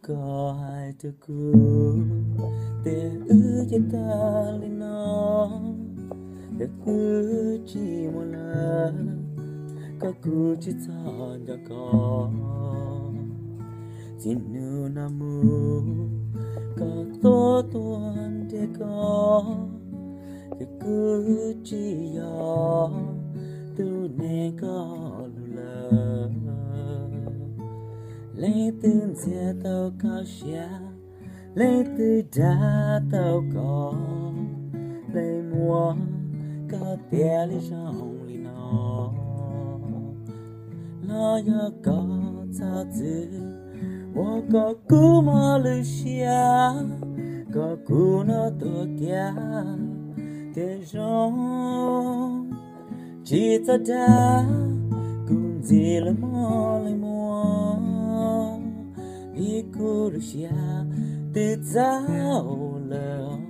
Koj hais rau kuv tias wb ces tag li no, tias wb tsis muaj lawm, koj kuv tsis txhob nco koj. Txij hnub no mus koj tuaj tuaj nrhiav koj, ces kuv tsis yog tus neeg koj hlub lawm. Leej twg ntxias tau koj siab, leej twg dag tau koj, leej muab koj tiav li zoo li no. Los yog koj txhob txwv, uas kom kuv mob lub siab, kom kuv no tuag kiag thiaj zoo. Tsis txhob dag, kuv ntxim lawv mob lawv muag, vim kuv lub siab twb txaus lawm.